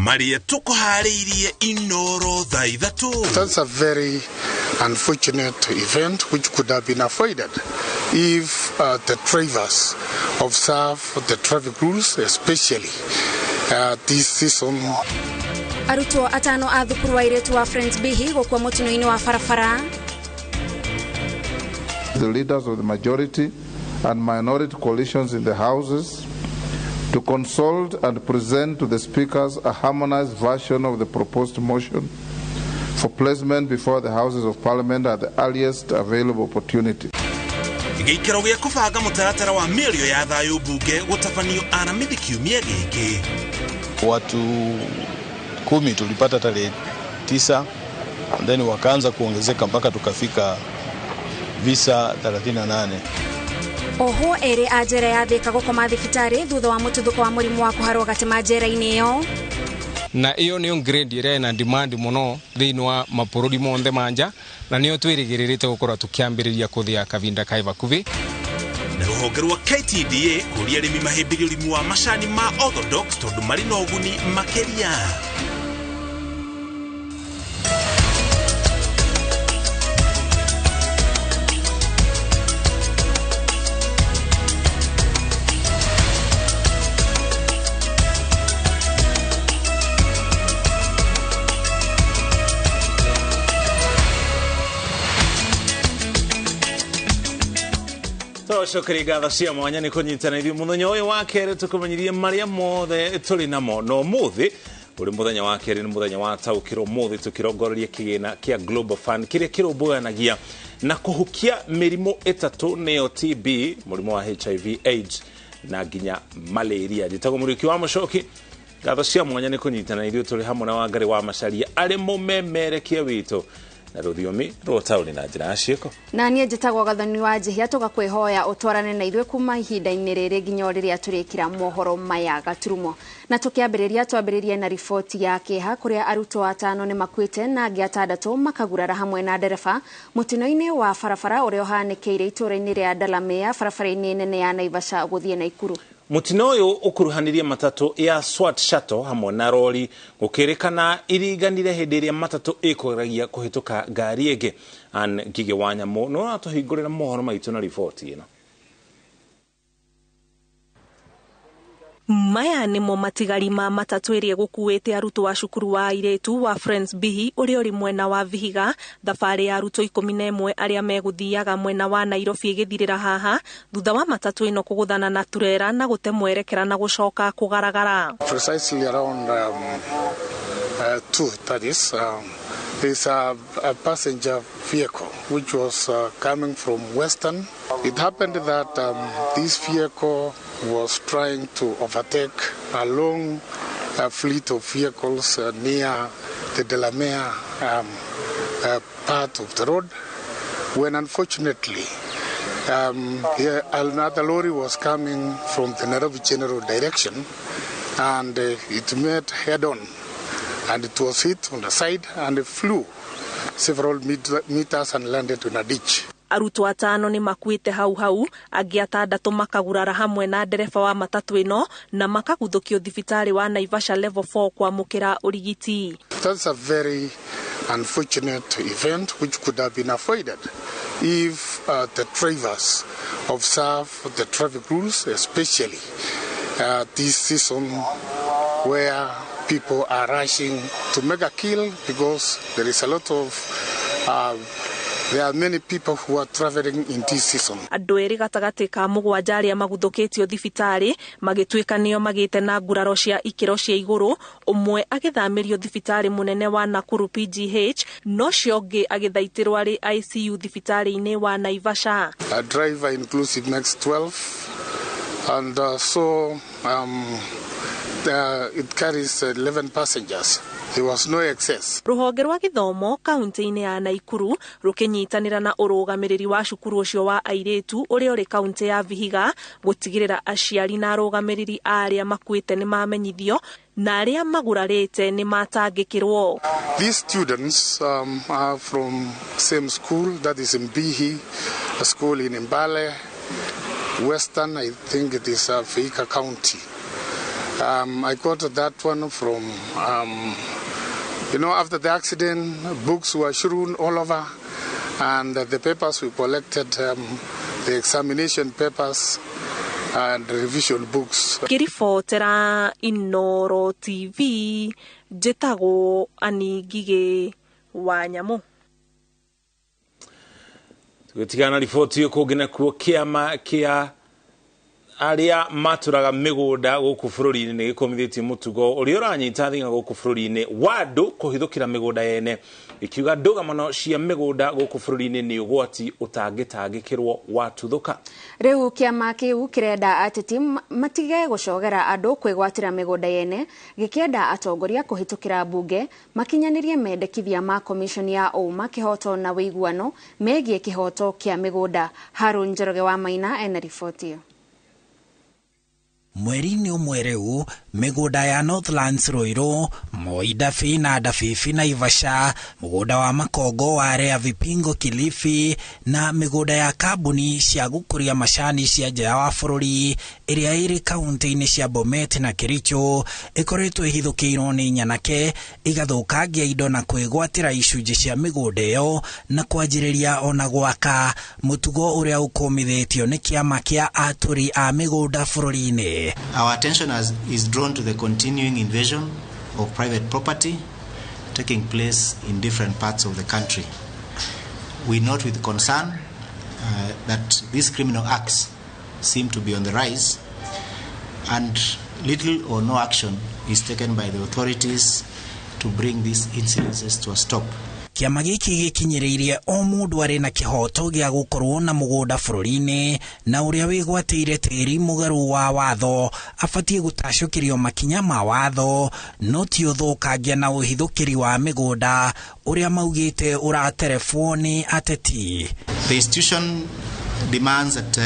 Marĩa tũkũharĩirie Inoro thaa 3. That's a very unfortunate event which could have been avoided if the drivers observe the traffic rules, especially this season. Arutwo 5 a thukuru wa airĩtu wa Friends Bihi gũkua mũtino-inĩ wa barabara. The leaders of the majority and minority coalitions in the houses to consult and present to the speakers a harmonized version of the proposed motion for placement before the Houses of Parliament at the earliest available opportunity. Gĩikaro gĩa kũbanga mũtaratara wa mĩario ya thayũ mbunge gũtabanio Aramithi kiumia gĩkĩ. Watu 10 tulipata tarehe 9, and then wakaanza kuongezeka mpaka tukafika visa 38. Oho erĩ a njera ya Thika gũkoma thibitarĩ thutha wa mũtuthũko wa mũrimũ wa kũharwo gatema njera-inĩ ĩyo. Na iyo niyo grade ĩrĩa ĩna demand mũno thĩinĩ wa mabũrũri monthe manja, na nĩyo twĩrĩgĩrĩrĩte gũkorwo tũkĩambĩrĩria kũthĩa kavinda kaĩ vakuvi. Na rũhonge rwa KTDA kũria arĩmi mahĩmbĩrie ũrĩmi wa macani ma orthodox tondũ marĩ na ũguni makĩria. Cokeria ngatho cia mwanya nĩ kũnyitana ithuĩ mũthenya ũyũ wa kerĩ tũkũmenyirie marĩa mothe tũrĩ namo. No ũmũthĩ ũrĩ mũthenya wa kerĩ, nĩ mũthenya wa taũkĩrwo. Ũmũthĩ tũkĩrongoreria kĩgĩna kĩa Global Fund kĩrĩa kĩrũmbũyanagia na kũhukia mĩrimũ 3 nĩyo TB, mũrimũ wa HIV AIDS na nginya malaria. Njĩtagwo Mũriũki wa Mũcoki. Ngatho cia mwanya nĩ kũnyitana ithuĩ tũrĩ hamwe na Wangari wa Macharia arĩ mũmemerekia witũ na rũthiomi rwa taũni na njĩra ya ciĩko. Na niĩ njĩtagwo Gathoni wa Njihia, tũgakwĩhoya ũtwarane na ithuĩ kuma ihinda-inĩ rĩrĩ nginya o rĩrĩa tũrĩkĩra mohoro maya gaturumo. Na tũkĩambĩrĩria twambĩrĩrie na riboti ya kĩeha kũrĩa arutwo 5 nĩ makuĩte na angĩ 6 makagurara hamwe na ndereba mũtino-inĩ wa barabara ũrĩa ũhanĩkĩire itũũra-inĩ rĩa Delamere barabara-inĩ nene ya Naivasha gũthiĩ Naikuru. Mũtino ũyũ ũkuruhanirie matatũ ya SWAT shuttle hamwe na rori gũkĩrĩkana iringanire hĩndĩ ĩrĩa matatũ ĩkũgeragia kũhĩtũka ngari ĩngĩ. Ann Ngigĩ wa Nyamũ nĩ ũratũhingũrĩra mohoro maitũ na riboti ĩno. Maya nĩmo matigari ma matatũ ĩrĩa ĩgũkuĩte arutwo a cukuru wa airĩtu wa Friends Bihi ũrĩa ũrĩ mwena wa Vihiga. Thabarĩ ya arutwo 11 arĩa megũthiaga mwena wa Nairobi ĩgĩthirĩra haha thutha wa matatũ ĩno kũgũthana na turera na gũte mwerekera na gũcoka kũgaragara. Precisely around 2, that is, there's a passenger vehicle which was coming from Western. It happened that this vehicle was trying to overtake a long fleet of vehicles near the Delamere part of the road, when unfortunately another lorry was coming from the Nairobi General direction, and it met head-on, and it was hit on the side and it flew several meters and landed in a ditch. Arutwo 5 nĩ makuĩte hau hau, angĩ 6 makagurara hamwe na ndereba wa matatũ ĩno na makaguthũkio thibitarĩ wa Naivasha level 4 kwamũkĩra ũrigiti. That's a very unfortunate event which could have been avoided if the drivers observe the traffic rules, especially this season where people are rushing to make a kill because there is a lot of there are many people who are traveling in this season. Andũ erĩ gatagatĩ ka 7 arĩa maguthũkĩtio thibitarĩ magĩtuĩka nĩo magĩte na nguraro cia ikĩro cia igũrũ, ũmwe agĩthamĩrio thibitarĩ mũnene wa Nakuru PGH, no ũcio ũngĩ agĩthaitĩrwo arĩ ICU thibitarĩ-inĩ wa Naivasha. A driver inclusive makes 12, and so it carries 11 passengers. There was no excess. Rũhonge rwa gĩthomo kaunti-inĩ ya Naikuru rũkĩnyitanĩra na ũrũgamĩrĩri wa cukuru ũcio wa airĩtu ũrĩa ũrĩ kaunti ya Vihiga gũtigĩrĩra aciari na arũgamĩrĩri a arĩa makuĩte nĩ mamenyithio na arĩa magurarĩte nĩ matangĩkĩrwo. These students are from same school, that is Mbihi, a school in Mbale, Western, I think it is Vihiga County. I got that one from, after the accident, books were strewn all over, and the papers we collected, the examination papers and revision books. Ngĩribotera Inooro TV, njĩtagwo Annie Ngigĩ wa Nyamũ. Tũgĩtigana riboti ĩyo kũngĩ nakuo kĩama kĩa arĩa matũraga mĩgũnda gũkũ bũrũri-inĩ nĩ gĩkũmithĩtie mũtugo ũrĩa ũranyita thing'a gũkũ bũrũri-inĩ wa andũ kũhithũkĩra mĩgũnda yene, ikiuga ndũgamano cia mĩgũnda gũkũ bũrũri-inĩ nĩ ũgwati ũtangĩtangĩkĩrwo watuthũka. Rĩu kĩama kĩu kĩrenda ateti matige gũcogera andũ kwĩgwatĩra mĩgũnda yene, gĩkĩenda atongoria kũhĩtũkĩra mbunge makinyanĩrie mendekithia ma commission ya ũma kĩhoto na wĩiguano megiĩ kĩhoto kĩa mĩgũnda. Harun Njoroge wa Maina ena riboti ĩyo. Mweri-inĩ ũmwe rĩu mĩgũnda ya Northlands Ruiru, Moi Dabi na Dabibi Naivasha, mũgũnda wa Makongo wa Rea Vipingo Kilifi na mĩgũnda ya kambuni cia gũkũria macani cia nja wa bũrũri ĩrĩa ĩrĩ kaunti-inĩ cia Bomet na Kericho ĩkoretwo ĩhithũkĩirwo nĩ nyanake igathũkangia indo na kwĩgwatĩra icunjĩ cia mĩgũnda ĩyo na kwanjĩrĩria ona gwaka, mũtugo ũrĩa ũkũmithĩtio nĩ kĩama kĩa atũri a mĩgũnda bũrũri-inĩ. Our attention is drawn to the continuing invasion of private property taking place in different parts of the country. We note with concern that these criminal acts seem to be on the rise, and little or no action is taken by the authorities to bring these incidences to a stop. Kĩama gĩkĩ gĩkinyĩrĩirie o mũndũ arĩ na kĩhoto gĩa gũkorwo na mũgũnda bũrũri-inĩ na ũrĩa wĩgwatĩire tĩri mũgarũ wa watho abatiĩ gũtacũkĩrio makinya ma watho, no ti ũthũkangia na ũhithũkĩri wa mĩgũnda ũrĩa maugĩte ũraterebwo nĩ ateti. The institution demands that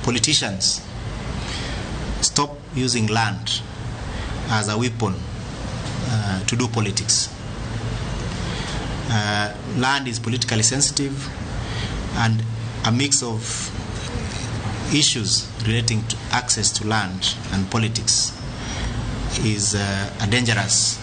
politicians stop using land as a weapon to do politics. Land is politically sensitive, and a mix of issues relating to access to land and politics is a dangerous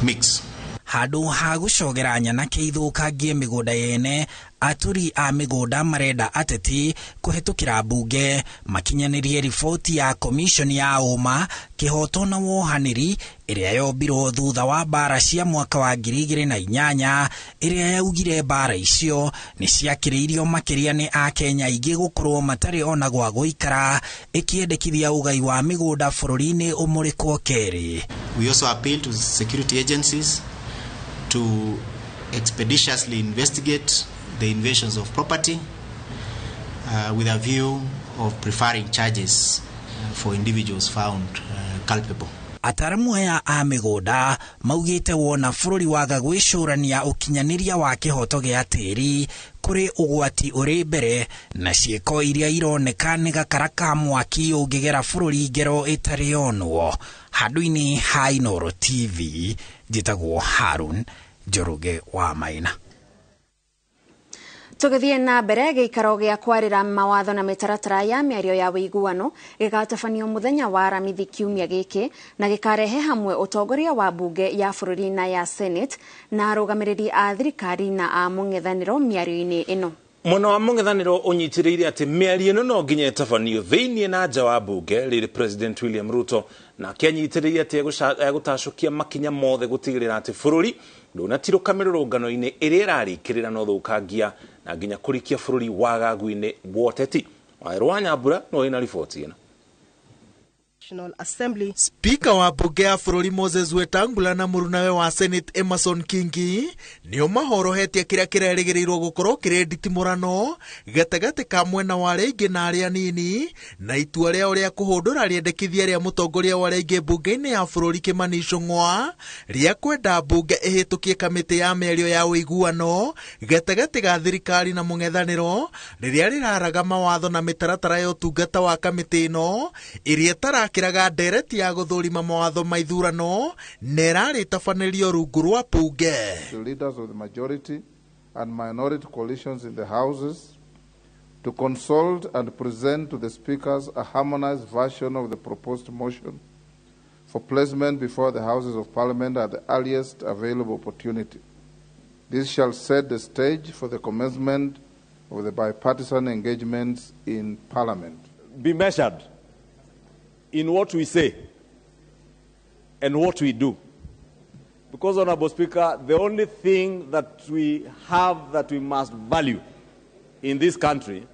mix. Handũ ha gũcogera nyanake ithũkangie mĩgũnda yene, aturi a mĩgũnda marenda ateti kũhĩtũkĩra mbunge makinyanĩrie riboti ya commission ya ũma kĩhoto na wohanĩri ĩrĩa yombirwo thutha wa mbara cia mwaka wa 2008 ĩrĩa yaugire mbara icio nĩ ciakĩrĩirio makĩria nĩ akenya aingĩ gũkorwo matarĩ ona gwa gũikara, ĩkĩendekithia ũgai wa mĩgũnda bũrũri-inĩ ũmũrĩkwo kerĩ. We also appeal to security agencies to expeditiously investigate the invasions of property with a view of preferring charges for individuals found culpable. Ataramu aya a mĩgũnda maugĩte wona bũrũri waga gwĩcũrania ũkinyanĩria wa kĩhoto gĩa tĩri kũrĩ ũgwati ũrĩ mbere na ciĩko iria ironeka nĩ gakara ka mwaki ũngĩgera bũrũri ngero ĩtarĩ yonwo. Handũ-inĩ ha Inooro TV, njĩtagwo Harun Njoroge wa Maina. Tũgĩthiĩ na mbere, gĩikaro gĩa kwarĩra mawatho na mĩtaratara ya mĩario ya wĩiguano gĩgatabanio mũthenya wa Aramithi kiumia gĩkĩ na gĩkarehe hamwe ũtongoria wa mbunge ya bũrũri na ya Senate na arũgamĩrĩri a thirikari na a mũng'ethanĩro mĩario-inĩ ĩno. Mwena wa mũng'ethanĩro ũnyitĩrĩire atĩ mĩario ĩno no nginya ĩtabanio thĩiniĩ na nja wa mbunge rĩrĩ President William Ruto nake anyitĩrĩire atĩ egũtacũkia makinya mothe gũtigĩrĩra atĩ bũrũri ndũnatirũka mĩrũrũngano-inĩ ĩrĩa ĩrarĩkĩrĩra na ũthũkangia na nginya kũrikia bũrũri wagagu-inĩ wa ũteti. Wawerũ wa Nyambura no ĩna riboti ĩno. Assembly. Speaker wa bunge ya bũrũri Moses Wetangula na mũrunawe wa Senate Emerson Kingi nĩo mahorohetie kĩrĩa kĩrerĩgĩrĩirwo gũkorwo kĩrĩ nditimũrano gatagatĩ ka mwena wa arĩa aingĩ na arĩa anini na itua rĩao rĩa kũhũndũra rĩendekithia rĩa mũtongoria wa arĩa aingĩ mbunge-inĩ ya bũrũri Kimani Ichung'wa rĩa kwenda mbunge ĩhĩtũkie kamĩtĩ ya mĩario ya ũiguano gatagatĩ ga thirikari na mũng'ethanĩro rĩrĩa rĩraraga mawatho na mĩtaratara ya ũtungata wa kamĩtĩ ĩno ĩrĩa ĩtarakĩraga ndereti ya gũthũrima mawatho ma ithurano na ĩrarĩtabanĩrio rungu rwa bunge. The leaders of the majority and minority coalitions in the houses to consult and present to the speakers a harmonized version of the proposed motion for placement before the Houses of Parliament at the earliest available opportunity. This shall set the stage for the commencement of the bipartisan engagements in Parliament. Be measured in what we say and what we do. Because, Honorable Speaker, the only thing that we have that we must value in this country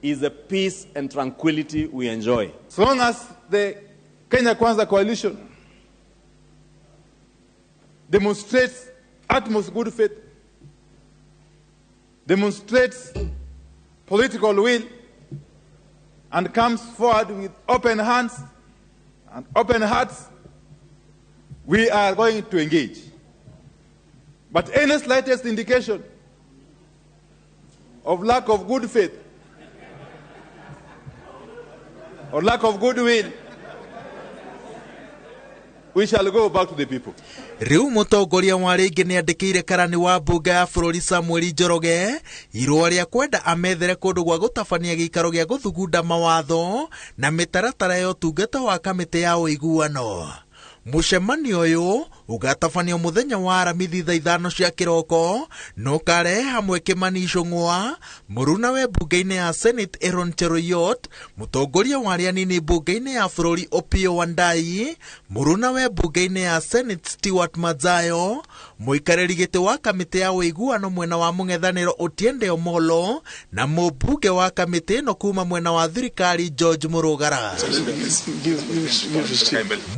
is the peace and tranquility we enjoy. So long as the Kenya Kwanza coalition demonstrates utmost good faith, demonstrates political will, and comes forward with open hands and open hearts, we are going to engage. But any slightest indication of lack of good faith or lack of goodwill, we shall go back to the people. Riu mutongoria wa rĩngĩ nĩandĩkĩire karani wa mbunge ya bũrũri Samuel Njoroge irũa rĩa kwenda amethere kũndũ gwa gũtabania gĩikaro gĩa gũthugunda mawatho na mĩtaratara ya ũtungata wa kamĩtĩ ya ũiguano. Mũcemanio ũyũ ũgatabanio mũthenya wa Aramithi thaa 5 cia kĩroko na ũkarehe hamwe Kimani Ichung'wa, mũrunawe mbunge-inĩ ya Senate Aaron Cheruiyot, mũtongoria wa arĩa anini mbunge-inĩ ya bũrũri Opiyo Wandayi, mũrunawe mbunge-inĩ ya Senate Stewart Madzayo, mũikarĩri gĩtĩ wa kamĩtĩ ya ũiguano mwena wa mũng'ethanĩro Otiende Omollo na mũmbunge wa kamĩtĩ ĩno kuma mwena wa thirikari George Murugara.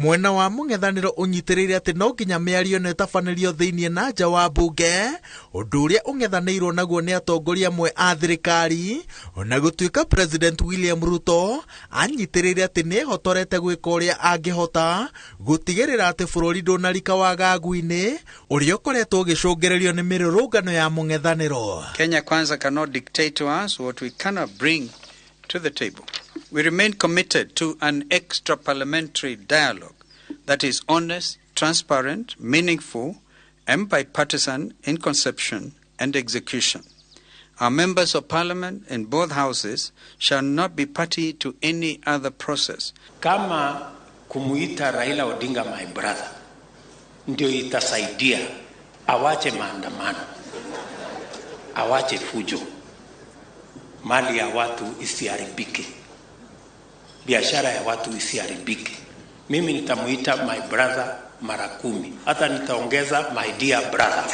Mwena wa mũng'ethanĩro ũnyitĩrĩire atĩ no nginya mĩario ĩno ĩtabanĩrio thĩinĩ na nja wa mbunge, ũndũ ũrĩa ũng'ethanĩirwo naguo nĩ atongoria amwe a thirikari, ona gũtuĩka President William Ruto anyitĩrĩire atĩ nĩehotorete gwĩka ũrĩa angĩhota gũtigĩrĩra atĩ bũrũri ndũnarika wagagu-inĩ ũrĩa ũkoretwo ũgĩcũngĩrĩrio nĩ mĩrũrũngano ya mũng'ethanĩro. Kenya Kwanza cannot dictate to us what we cannot bring to the table. We remain committed to an extra parliamentary dialogue that is honest, transparent, meaningful, and bipartisan in conception and execution. Our members of parliament in both houses shall not be party to any other process. Kama kumuita Raila Odinga my brother ndio itasaidia awache maandamano, awache fujo, mali ya watu isiharibike, biashara ya watu isiharibike. Mimi nitamuita my brother mara 10, hata nitaongeza my dear brother.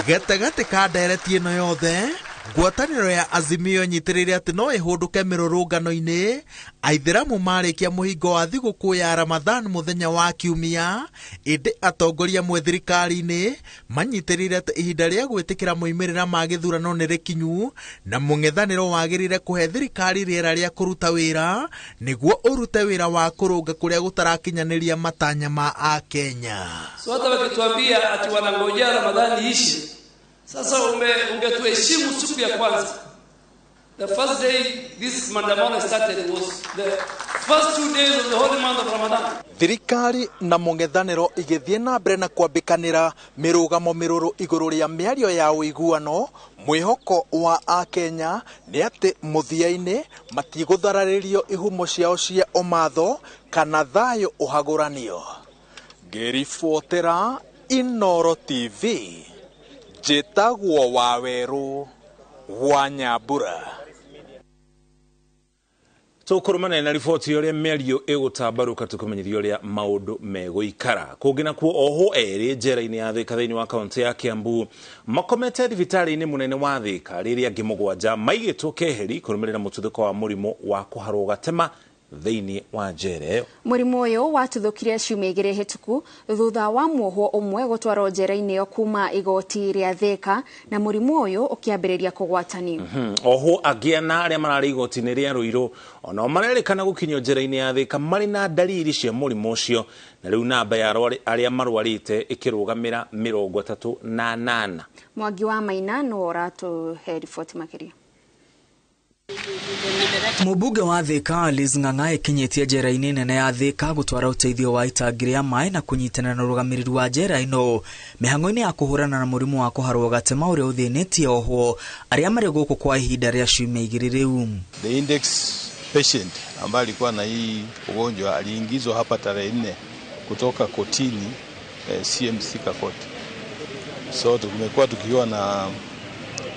Gatagatĩ ka ndereti ĩno yothe, ngwatanĩro ya Azimio nyitĩrĩire atĩ no ĩhũndũke mĩrũrũngano-inĩ aithĩramu marĩkia mũhingo wa thigũkũ ya Ramadhan mũthenya wa Kiumia, ĩndĩ atongoria amwe thirikari-inĩ manyitĩrĩire atĩ ihinda rĩa gwĩtĩkĩra moimĩrĩra ma gĩthurano nĩ rĩkinyu na mũng'ethanĩro wagĩrĩire kũhe thirikari rĩera rĩa kũruta wĩra nĩguo ũrute wĩra wa kũrũnga kũrĩa gũtarakinyanĩria matanya ma Akenya. So hata wakituambia ati wanangojea Ramadhani ishi, sasa ungetuheshimu siku ya kwanza. The first day this maandamano started was the first 2 days of the holy month of Ramadan. Thirikari na mũng'ethanĩro igĩthiĩ na mbere na kwambĩkanĩra mĩrũgamo mĩrũrũ igũrũ rĩa mĩario ya ũiguano, mwĩhoko wa Akenya nĩ atĩ mũthia-inĩ matigũthararĩrio ihumo ciao cia ũmatho kana thayũ ũhagũranio. Ngĩribotera Inooro TV, njĩtagwo Wawerũ wa Nyambura. Tũkũrũmanĩra na riboti ũrĩa mĩario ĩgũtambarũka tũkũmenyithia ũrĩa maũndũ megũikara. Kũngĩ nakuo ohwo erĩ njera-inĩ ya Thika thĩinĩ wa kaũntĩ ya Kiambu makomete thibitarĩ-inĩ mũnene wa Thika rĩrĩa angĩ 7 maigĩtwo keheri kũrũmĩrĩra mũtuthũko wa mũrimũ wa kũharwo gatema thĩinĩ wa njera ĩyo. Mũrimũ ũyũ watuthũkire ciumia 2 hĩtũku thutha wa muohwo ũmwe gũtwarwo njera-inĩ ĩyo kuma igoti rĩa Thika na mũrimũ ũyũ ũkĩambĩrĩria kũgwatanio. Ohwo angĩ ana arĩa mararĩ igoti-inĩ rĩa Ruiru onao marerĩkana gũkinyio njera-inĩ ya Thika marĩ na ndariri cia mũrimũ ũcio, na rĩu namba ya arĩa marwarĩte ĩkĩrũgamĩra 38. Mwangi wa Maina nĩwe ũratũhe riboti makĩria. Mũmbunge wa Thika Alice Ng'ang'a ĩkinyĩtie njera-inĩ nene ya Thika gũtwara ũteithio wa itangi rĩa maĩ na kũnyitana na ũrũgamĩrĩri wa njera ĩno mĩhang'o-inĩ ya kũhũrana na mũrimũ wa kũharwo gatema ũrĩa ũthĩnĩtie ohwo arĩa marĩ gũkũ kwa ihinda rĩa ciumia 2 rĩu. The index patient ambaye alikuwa na hii ugonjwa aliingizwa hapa tarehe 4 kutoka kotini, CMC Court. So tumekuwa tukiwa na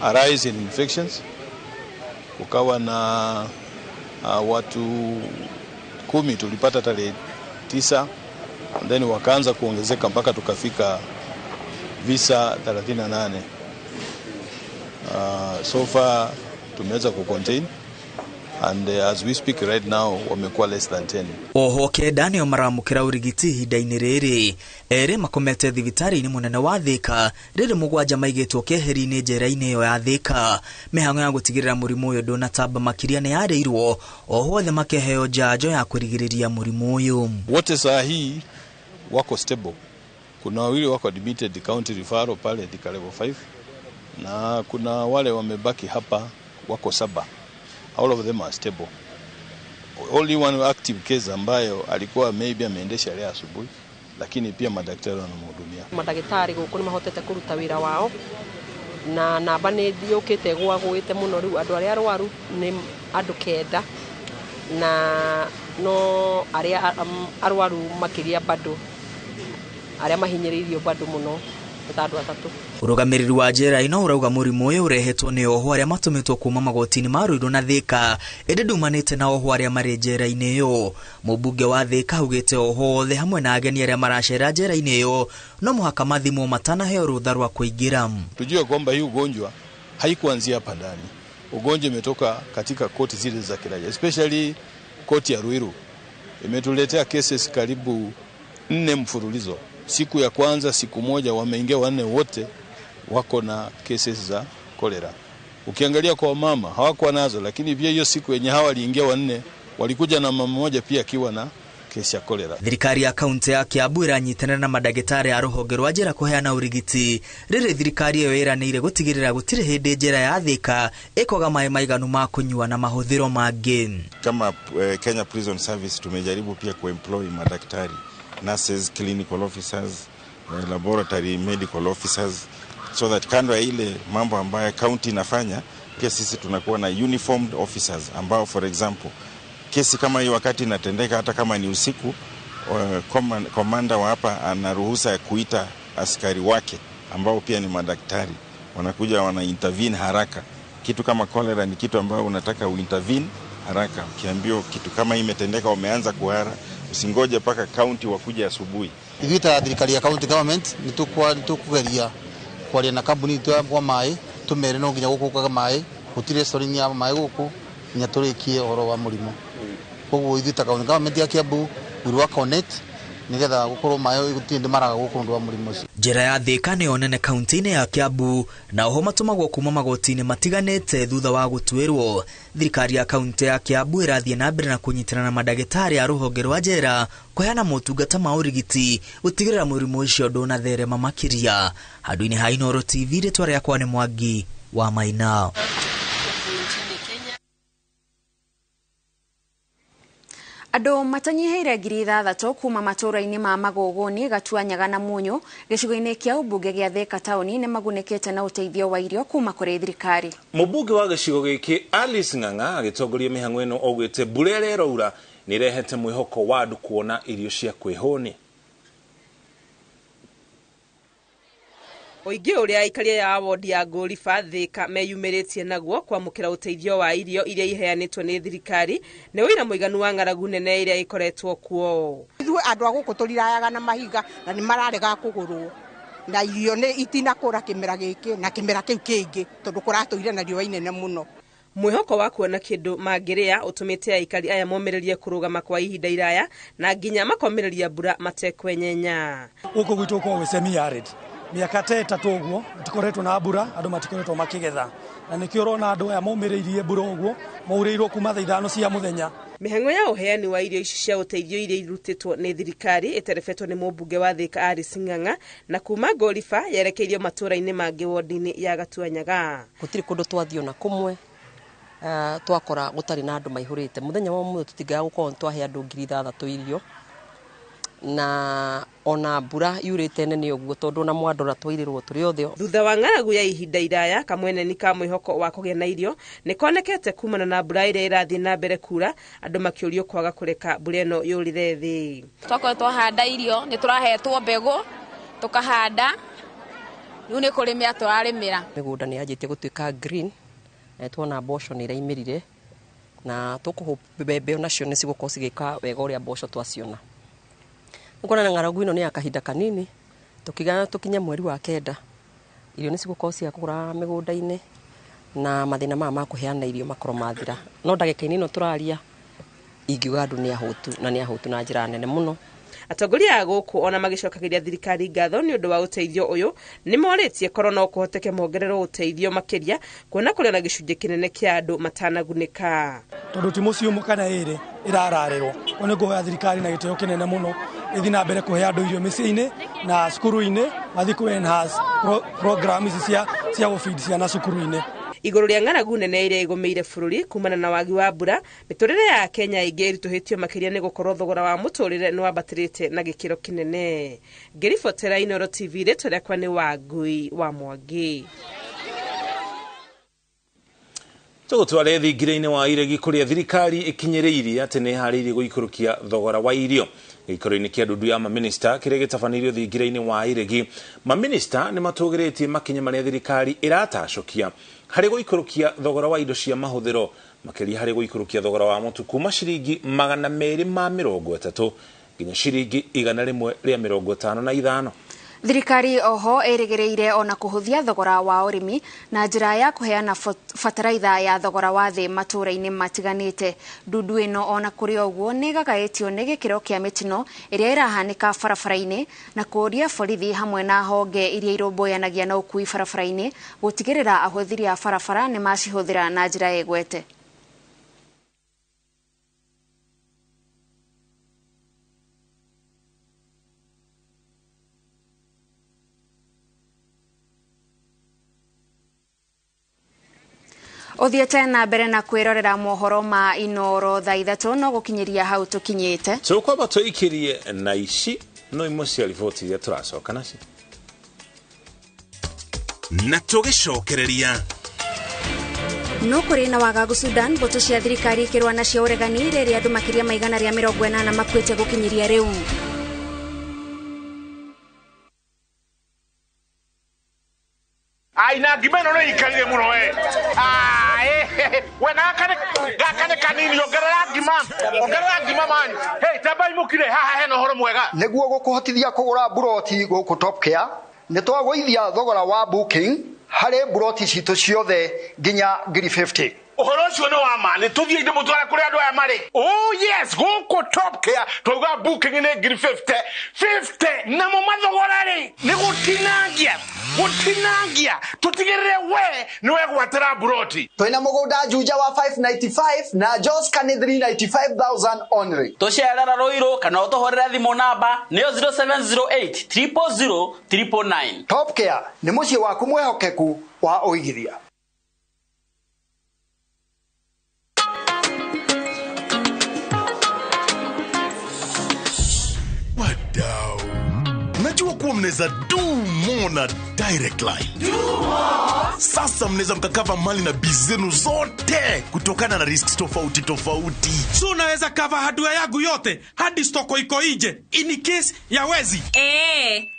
a rise in infections, kukawa na watu 10 tulipata tarehe 9, and then wakaanza kuongezeka mpaka tukafika visa 38. So far tumeweza kucontain and as we speak right now wamekuwa less than 10. Oho 9 nĩo maramũkĩra ũrigiti ihinda-inĩ rĩrĩ, 2 makomete thibitarĩ-inĩ mũnene wa Thika, rĩrĩ 7 maigĩtwo keheri-inĩ njera-inĩ ĩyo ya Thika. Mĩhang'o ya gũtigĩrĩra mũrimũ ũyũ ndũnatamba makĩria nĩ yarĩirwo, oho othe makĩheo njanjo ya kũrigĩrĩria mũrimũ ũyũ. Wote saa hii wako stable. Kuna wawili wako admitted county referral pale Thika level 5 na kuna wale wamebaki hapa wako 7. All of them are stable. Only one active case ambayo alikuwa maybe ameendesha leo asubuhi, lakini pia madaktari wanamhudumia. Madaktari guku ni mahotete kuruta wira wao na namba ni thiukite gwagwite muno riu andu aria arwaru ni andu 9 na no aria arwaru makiria bado aria mahinyiriirio bado muno ta andu 3. Ũrũgamĩrĩri wa njera ĩno ũrauga mũrimũ ũyũ ũrehetwo nĩ ohwo arĩa matũmĩtwo kuma magoti-inĩ ma Ruiru na Thika, ĩndĩ ndumanĩte na ohwo arĩa marĩ njera-inĩ ĩyo. Mũmbunge wa Thika augĩte ohwo othe hamwe na ageni arĩa maracera njera-inĩ ĩyo no mũhaka mathimwo matanaheo rũtha rwa kũingĩra. Tujue kwamba hii ugonjwa haikuanzia hapa ndani. Ugonjwa umetoka katika koti zile za kiraia, especially koti ya Ruiru. Imetuletea cases karibu 4 mfululizo. Siku ya kwanza siku moja wameingia 4 wote wako na cases za cholera. Ukiangalia kwa mama hawakuwa nazo, lakini pia hiyo siku yenye hawa waliingia 4 walikuja na mama mmoja pia akiwa na kesi ya cholera. Thirikari ya kaunti ya Kiambu ĩranyitanĩra na mandagĩtarĩ a rũhonge rwa njera kũheana ũrigiti rĩrĩ thirikari ĩyo ĩranĩire gũtigĩrĩra gũtirĩ hĩndĩ njera ya Thika ĩkwaga maĩ maiganu ma kũnyua na mahũthĩro mangĩ. Kama Kenya Prison Service tumejaribu pia kuemploy madaktari, nurses, clinical officers, laboratory medical officers, so that kando ya ile mambo ambayo county inafanya, pia sisi tunakuwa na uniformed officers ambao, for example, kesi kama hiyo wakati inatendeka hata kama ni usiku, komanda wa hapa ana ruhusa ya kuita askari wake ambao pia ni madaktari, wanakuja wana intervene haraka. Kitu kama cholera ni kitu ambayo unataka uintervene haraka. Ukiambiwa kitu kama hii imetendeka, umeanza kuhara, usingoje mpaka county wakuja asubuhi. Ithuĩ ta thirikari ya county government nĩtũkũgeria kwaria na kambuni itũ ya maĩ tũmere no nginya gũkũ gũkaga maĩ, gũtirĩ story ya maĩ gũkũ nginya tũrĩkie ũhoro wa mũrimũ. Koguo ithuĩ ta county government ya Kiambu we work on it nĩgetha gũkorwo maĩ gũtirĩ ndĩ maraga gũkũ ũndũ wa mũrimũ ũcio. Njera ya Thika nĩyo nene kaunti-inĩ ya Kiambu na oho matũmagwo kuma magoti-inĩ matiganĩte thutha wa gũtuĩrwo. Thirikari ya kaunti ya Kiambu ĩrathiĩ na mbere na kũnyitana na mandagĩtarĩ a rũhonge rwa njera kũheana motungata ma ũrigiti gũtigĩrĩra mũrimũ ũcio ndũnatherema makĩria. Handũ-inĩ ha Inooro TV, rĩtwa rĩakwa nĩ Mwangi wa Maina. Andũ matanyihĩire 6,000 kuma matũũra-inĩ ma Magũgũni, Gatuanyaga na Munyu gĩcigo-inĩ kĩa ũmbunge gĩa Thika taũni nĩ magunĩkĩte na ũteithio wa irio kuma kũrĩ thirikari. Mũmbunge wa gĩcigo gĩkĩ Alice Ng'ang'a agĩtongoria mĩhang'o ĩno augĩte mbura ĩrĩa ĩraura nĩ ĩrehete mwĩhoko wa andũ kuona irio cia kwĩhũnia. Ũingĩ ũrĩa aikaria ya wodi ya Ngũriba Thika meyumĩrĩtie naguo kwamũkĩra ũteithio wa irio iria iheanĩtwo nĩ thirikari nĩ ũira mũiganu wa ng'aragu nene ĩrĩa ĩkoretwo kuo. Ithuĩ andũ a gũkũ tũrirayaga na mahiga na nĩ mararega kũgũrwo na irio nĩ itinakũra kĩmera gĩkĩ na kĩmera kĩu kĩngĩ tondũ kũratũire na riũa inene mũno. Mwĩhoko wa kuona kĩndũ mangĩrĩa ũtũmĩte aikari aya momĩrĩrie kũrũgama kwa ihinda iraya na nginya makomĩrĩria mbura matekwenyenya. Gũkũ gwitũ kwa semi arid mĩaka ta 3 ũguo tũkoretwo na mbura, andũ matikoretwo makĩgetha na nĩkĩo ũrona andũ aya maumĩrĩirie mbura ũguo maurĩirwo kuma thaa 5 cia mũthenya. Mĩhang'o ya ũheani wa irio ici cia ũteithio iria irutĩtwo nĩ thirikari ĩterebetwo nĩ mũmbunge wa Thika Alice Ng'ang'a na kuma Ngũriba yerekeirio matũũra-inĩ mangĩ wodi-inĩ ya Gatuanyaga. Gũtirĩ kũndũ twathiĩ ona kũmwe, Twakora gutari na andu maihurite muthenya wa umuthi tutingaga gukorwo twahe andu 6,000 irio na ona mbura yurite nene uguo tondu na mwandora twairirwo turi othe. Thutha wa ng'aragu ya ihinda iraya kamweneni ka mwihoko wa kũgĩa na irio nĩ konekete kumana na mbura ĩrĩa ĩrathiĩ na mbere kura, andũ makĩũrio kwaga kũreka mbura ĩno yũrĩre thĩ. Twakorwo twahanda irio nĩ tũrahetwo mbegũ tũkahanda, rĩu nĩ kũrĩmĩra tũrarĩmĩra. Mĩgũnda nĩ yanjĩtie gũtuĩka green na tuona mboco nĩ iraimĩrire na tũkũhũ mbembe onacio nĩ cigũkorwo cigĩka wega ũrĩa mboco twaciona. Nĩkuona na ng'aragu ĩno nĩ ya kahinda kanini, tũkiga tũkinye mweri wa 9 irio nĩ cigũkorwo cia kũgũra mĩgũnda-inĩ na mathĩna maya ma kũheana irio makorwo mathira. No ndagĩka-inĩ ĩno tũraria ingiuga andũ nĩ ahũtu na nĩ ahũtu na njĩra nene mũno. Atongoria a gũkũ ona magĩcokagĩria thirikari ngatho nĩ ũndũ wa ũteithio ũyũ nĩ morĩtie korwo no kũhoteke mongererwo ũteithio makĩria kuona kũrĩ na gĩcunjĩ kĩnene kĩa andũ matanagunĩka. Tondũ ti mũciĩ ũmwe kana ĩrĩ ĩrararĩrwo, koguo nĩ ngũhoya thirikari na gĩtĩo kĩnene mũno ĩthiĩ na mbere kũhe andũ irio mĩciĩ-inĩ na cukuru-inĩ, mathiĩ kũ enhance program ici cia gũbidi ciana cukuru-inĩ. Igũrũ rĩa ng'aragu nene ĩrĩa ĩgũmĩire bũrũri kumana na wagi wa mbura, mĩtũrĩre ya Kenya ĩngĩ ĩritũhĩtio makĩria nĩ gũkorwo thogora wa mũtũrĩre nĩ wambatĩrĩte na gĩkĩro kĩnene. Ngĩribotera Inooro TV, rĩtwa rĩakwa nĩ Wangui wa Mwangi. Tũgũtware thingira-inĩ wa iregi kũrĩa thirikari ĩkinyĩrĩirie atĩ nĩ ĩharĩirie gũikũrũkia thogora wa irio. Gĩikaro-inĩ kĩa ndundu ya maminista kĩrĩa gĩtabanĩirio thingira-inĩ wa iregi, maminista nĩ matũgĩrĩtie makinya marĩa thirikari ĩratacũkia harĩ gũikũrũkia thogora wa indo cia mahũthĩro, makĩria harĩ gũikũrũkia thogora wa mũtu kuma ciringi 230 nginya ciringi 155. Thirikari oho ĩrĩgĩrĩire ona kũhũthia thogora wa ũrĩmi na njĩra ya kũheana bataraitha ya thogora wa thĩ matũũra-inĩ matiganĩte. Ndundu ĩno ona kũrĩ ũguo nĩ ĩgagaĩtio nĩ gĩkĩro kĩa mĩtino ĩrĩa ĩrahanĩka barabara-inĩ na kũũria borithi hamwe na honge iria irũmbũyanagia na ũkui barabara-inĩ gũtigĩrĩra ahũthĩri a barabara nĩ macihũthĩra na njĩra ĩgwete. Uthiete na mbere na kwirorera mohoro ma Inooro thaa 3 no gukinyiria hau tukinyite. Tukwamba tuikirie na ici no imwe cia riboti iria turacoka nacio. Na tugicokereria no kuri na wagagu Sudan mbutu cia thirikari ikirwa na cia uregani riria andu makiria ma 180 makuite gukinyiria riu. Ai na ngima ĩno nĩ ikarire mũno we. We gaka nĩ kanini, ongerera ngima man. Hey, tambai mũkire haha hena ũhoro mwega. Nĩguo gũkũhotithia kũgũra mburoti gũkũ Top Care, nĩ twagũithia thogora wa booking harĩ mburoti citũ ciothe nginya 50,000. Ũhoro ũcio nĩ wa ma, nĩ tũthiĩ ndĩmũtware kũrĩa andũ aya marĩ. Oh yes, gũkũ Top Care twauga booking nĩ 50,000 50 namo mathogora rĩ nĩ gũtinangia tũtigĩrĩre we nĩ wegwatĩra mburoti. Twĩna mũgũnda Juja wa 595 na Joska nĩ 395,000 only. Tũcerera Ruiru kana ũtũhũrĩre thimũ namba nĩyo 0708 000 999. Top Care nĩ mũciĩ waku mwĩhokeku wa ũigithia. Wadau, najua kuwa mnaweza do more na Direct Line. Do more. Sasa mnaweza mkakava mali na biz zenu zote kutokana na risks tofauti tofauti. So unaweza cover hardware yangu yote hadi stoko iko nje in case ya wezi.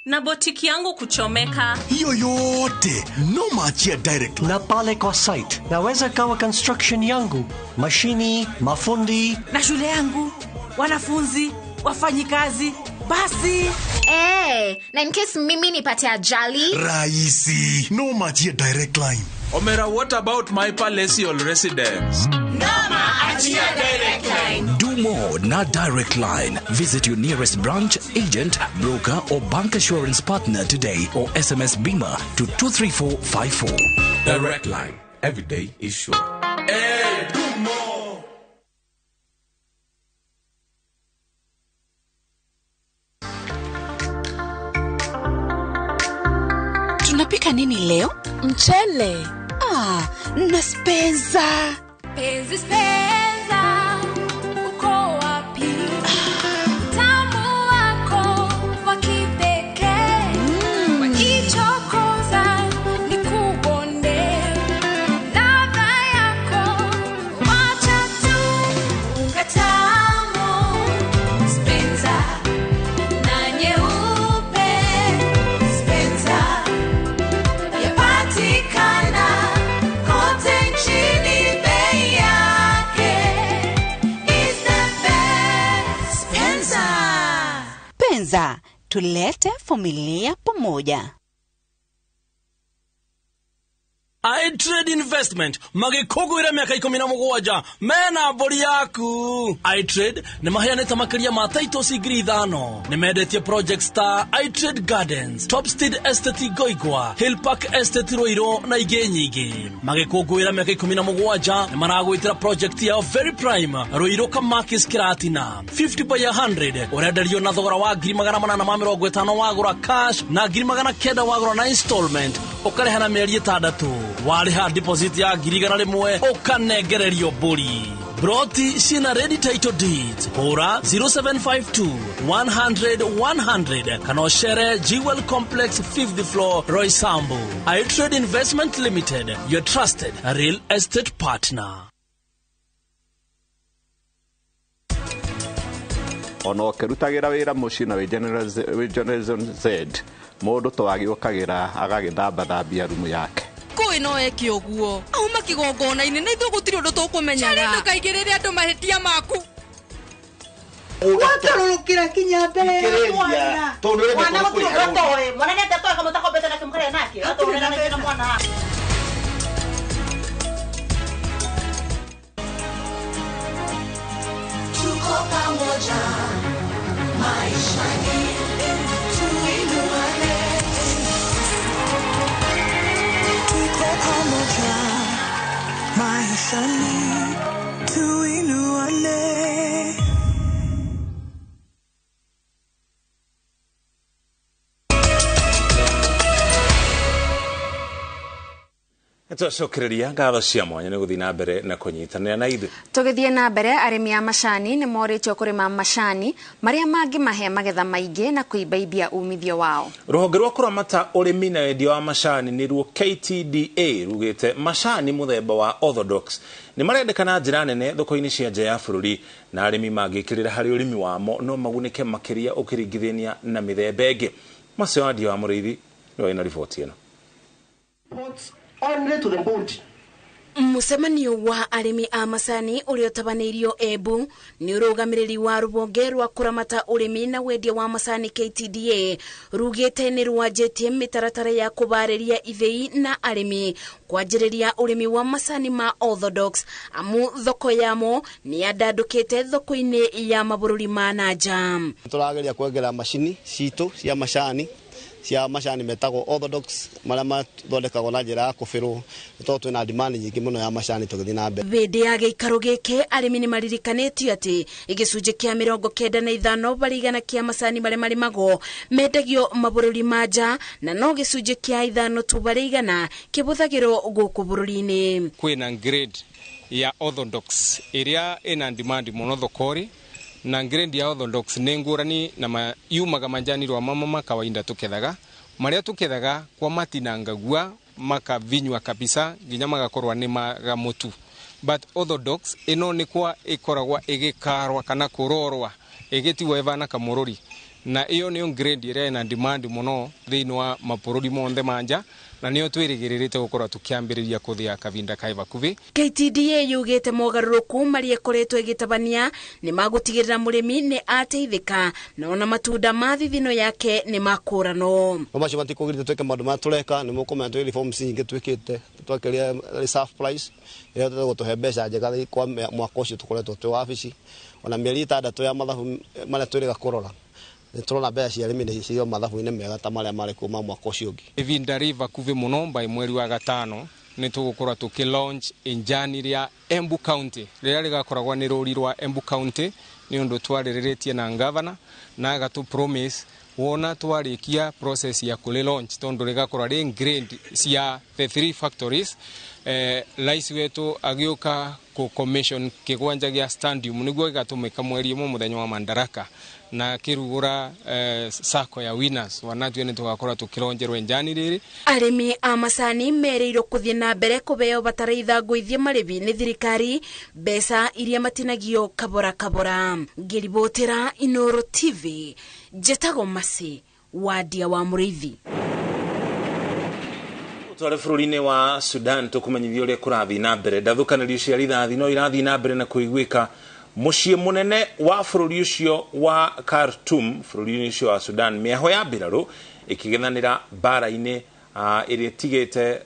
Na botiki yangu kuchomeka. Hiyo yote no maachia Direct Line. Na pale kwa site naweza kawa construction yangu, mashini, mafundi na shule yangu, wanafunzi, wafanyikazi. Basi. Na in case mimi nipate ajali. Raisi, no maachia Direct Line. Omera, what about my palatial residence? Noma achia Direct Line. Do more na Direct Line. Visit your nearest branch, agent, broker or bank assurance partner today or SMS BIMA to 23454. Direct Line. Every day is sure. Hey, do more. Tunapika nini leo? Mchele. Na spenza. Mpenzi Spenza, uko wapi? Utamu wako wa kipekee wanichokoza nikubonde. Ladha yako wacha tu ukatamu. Spenza na nyeupe. Spenza yapatikana kote nchini, bei yake is the best. Spenza. Penza, tulete familia pamoja. iTrade Investment magĩkũngũĩra mĩaka 17 mena mbũri yaku. iTrade nĩ maheanĩte makĩria ma titles 5,000. Nĩ mendetie projects ta iTrade Gardens, Topstead Estate Goigwa, Hill Park Estate Ruiru na ingĩ nyingĩ. Magĩkũngũĩra mĩaka 17 nĩ maragwĩtĩra project yao Very Prime Ruiru Kamakis Kiratina 50 by 100 ũrenderio na thogora wa 850 wagũra cash na 900 wagũra na installment ũkarĩha na mĩeri 6. Warĩha deposit ya 100,000 ũkanengererio mbũri. Broti cina ready title deeds. Hũra 0752 100 100 kana ũcere Jewel Complex 5th floor, Roysambu. iTrade Investment Limited, your trusted real estate partner. Ona ũkĩrutagĩra wĩra mũciĩ na wĩ Generation Z, mũndũ to agĩũkagĩra agagĩthambathambia rumu yake. Kũĩ no eke ũguo auma kĩgongona-inĩ na ithuĩ gũtirĩ ũndũ tũkũmenyaga. Ndũkaigĩrĩre andũ mahĩtia maku. Watarũrũkĩra kinya mbere ya mwana. Mwana gũtirĩ ũndũ atoĩ. Mwana nĩ atoĩ kamũtakombete nake mũkarĩa nake. Atũrũrũkĩra na mwana. Tuko pamoja maishani, tuinuane. Tuko pamoja maishani, tuinuane. Twacokereria ngatho cia mwanya nĩ gũthiĩ na mbere na kũnyitanĩra na ithuĩ. Tũgĩthiĩ na mbere, arĩmi a macani nĩ morĩtio kũrĩma macani marĩa mangĩmahe magetha maingĩ na kũimbaimbia umithio wao. Rũhonge rwa kũramata ũrĩmi na wendia wa macani nĩruo KTDA rugĩte macani mũthemba wa Orthodox nĩ marendekana njĩra nene thoko-inĩ cia nja ya bũrũri, na arĩmi mangĩkĩrĩra harĩ ũrĩmi wamo no magunĩke makĩria ũkĩringithania na mĩthemba ĩngĩ. Macio wa Ndio wa Mũrĩithi nĩwe wĩna riboti ĩno. Only to the board. Mũcemanio wa arĩmi a macani ũrĩa ũtabanĩirio Embu nĩ ũrũgamĩrĩri wa rũhonge rwa kũramata ũrĩmi na wendia wa macani KTDA rugĩte nĩ rwanjĩtie mĩtaratara ya kũbarĩria ithĩi na arĩmi kwanjĩrĩria ũrĩmi wa macani ma Orthodox amu thoko yamo nĩ yandandũkĩte thoko-inĩ ya mabũrũri ma na nja. Tũrageria kuongerera macini citũ cia macani metagwo Orthodox marĩa mathondekagwo na njĩra ya kũbĩrwo nĩ tondũ twĩna demand nyingĩ mũno ya macani tũgĩthiĩ na mbere. Hĩndĩ ya gĩikaro gĩkĩ arĩmi nĩ maririkanĩtio atĩ gĩcunjĩ kĩa 95 harĩ igana kĩa macani marĩa marĩmagwo mendagio mabũrũri ma nja na no gĩcunjĩ kĩa 5 tu harĩ igana kĩhũthagĩrwo gũkũ bũrũri-inĩ. Kwĩna grade ya Orthodox ĩrĩa ĩna demand mũno thoko-rĩ, na grade ya Orthodox nĩ ngũrani na yumaga manjani rwa mama makawaida tukethaga maria tukethaga kwa matinangagua makavinywa kabisa nginya magakorwa ni magamutu, but Orthodox ino ni kwa ikoragwa igikarwa kana kurorwa igitiwa ivana kamururi, na iyo niyo grade ĩrĩa ĩna demand mũno thĩinĩ wa mabũrũri monthe manja, na niyo twĩrĩgĩrĩrĩte gũkorwo tũkĩambĩrĩria kũthĩa kavinda kai bakuvi. KTDA yugĩte mogarũrũku marĩa ĩkoretwo ĩgĩtabania nĩ magũtigĩrĩra mũrĩmi nĩ ateithĩka na ona matunda ma thithino yake nĩ makũranwo. No macio matikũgirĩte twĩke maũndũ marĩa tũreka, nĩ mũkũmenya twĩ reforms nyingĩ twĩkĩte, twakĩria reserve price ĩrĩa tũgũtũhe mbeca njega kwa mwaka ũcio tũkoretwo twĩ wabici, ona mĩeri 6 ya mathabu marĩa twĩrĩga kũrora nĩ tũrona mbeca cia arĩmi nĩ cirio mathabu-inĩ mega ta marĩa marĩ kuma mwaka ũcio ũngĩ. Ivinda rĩ vakuvi mũno by mweri wa 5 nĩ tũgũkorwo tũkĩ launch injani rĩa Embu County rĩrĩa rĩgakoragwo nĩ rũri rwa Embu County, nĩ ũndũ twarĩrĩrĩtie na governor na agatũ promise Wona twarikia process ya kuli launch tondu rigakorwa ri grade cia the 3 factories, rais wetu agiuka ku commission kigwanja gia stadium niguo gigatumika mweri umwe muthenya wa Madaraka na kirugura sako ya winners wanatwe ni tugakorwa tukironjerwo njani riri. Arimi a macani merirwo kuthie na mbere kubeo bataraitha ngũithie marĩbi nĩ thirikari mbeca iria matinagio kabora kabora. Ngĩribotera Inoro TV, njetagwo Masi Wadia wa Mũrĩithi. Tware bũrũri-inĩ wa Sudan tũkũmenyithia ũrĩa kũrathiĩ na mbere. Ndathũkanĩrio cia rithathi no irathiĩ na mbere na kũiguĩka mũciĩ mũnene wa bũrũri ũcio wa Khartoum, bũrũri-inĩ ũcio wa Sudan. Mĩaho ya mbirarũ ĩkĩgethanĩra mbara-inĩ ĩrĩa ĩtigĩte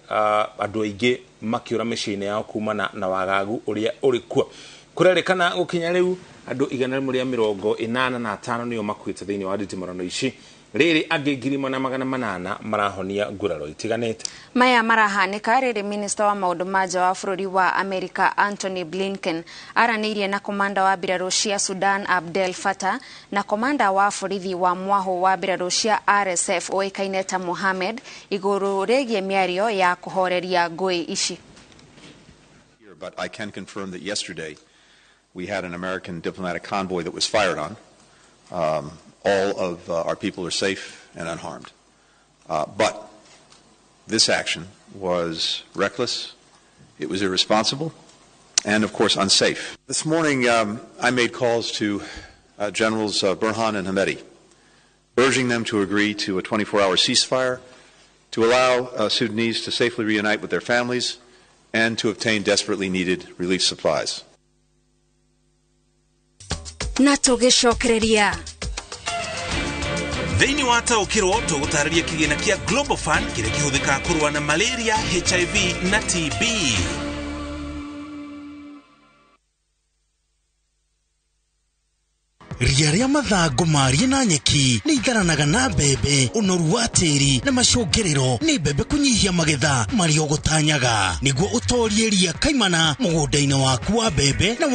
andũ aingĩ makĩũra mĩciĩ-inĩ yao kumana na wagagu ũrĩa ũrĩ kuo. Kũrerĩkana gũkinya rĩu andũ 185 nĩo makuĩte thĩinĩ wa nditimũrano ici, rĩrĩ angĩ 1,800 marahonia nguraro itiganĩte. Maya marahanĩka rĩrĩ minista wa maũndũ ma nja wa bũrũri wa Amerika Antony Blinken aranĩirie na komanda wa mbirarũ cia Sudan Abdel Fattah na komanda wa borithi wa mwaho wa mbirarũ cia RSF ũĩkaine ta Mohammed igũrũ rĩgiĩ mĩario ya kũhoreria ngũĩ ici. But I can confirm that yesterday we had an American diplomatic convoy that was fired on. All of our people are safe and unharmed. But this action was reckless, it was irresponsible, and of course unsafe. This morning I made calls to Generals Burhan and Hamedi, urging them to agree to a 24-hour ceasefire, to allow Sudanese to safely reunite with their families, and to obtain desperately needed relief supplies. Na tũgĩcokereria Thĩinĩ wa taũkĩrwo tũgũtarĩria kĩgĩna kĩa Global Fund kĩrĩa kĩhũthĩkaga kũrũa na malaria, HIV na TB. Ria rĩa mathangũ marie na nyeki nĩ itharanaga na mbembe, ũnoru wa tĩri na macũngĩrĩro nĩ mbembe kũnyihia magetha marĩa ũgũtanyaga. Nĩguo ũtorie ria kaimana mũgũnda-inĩ waku wa mbembe na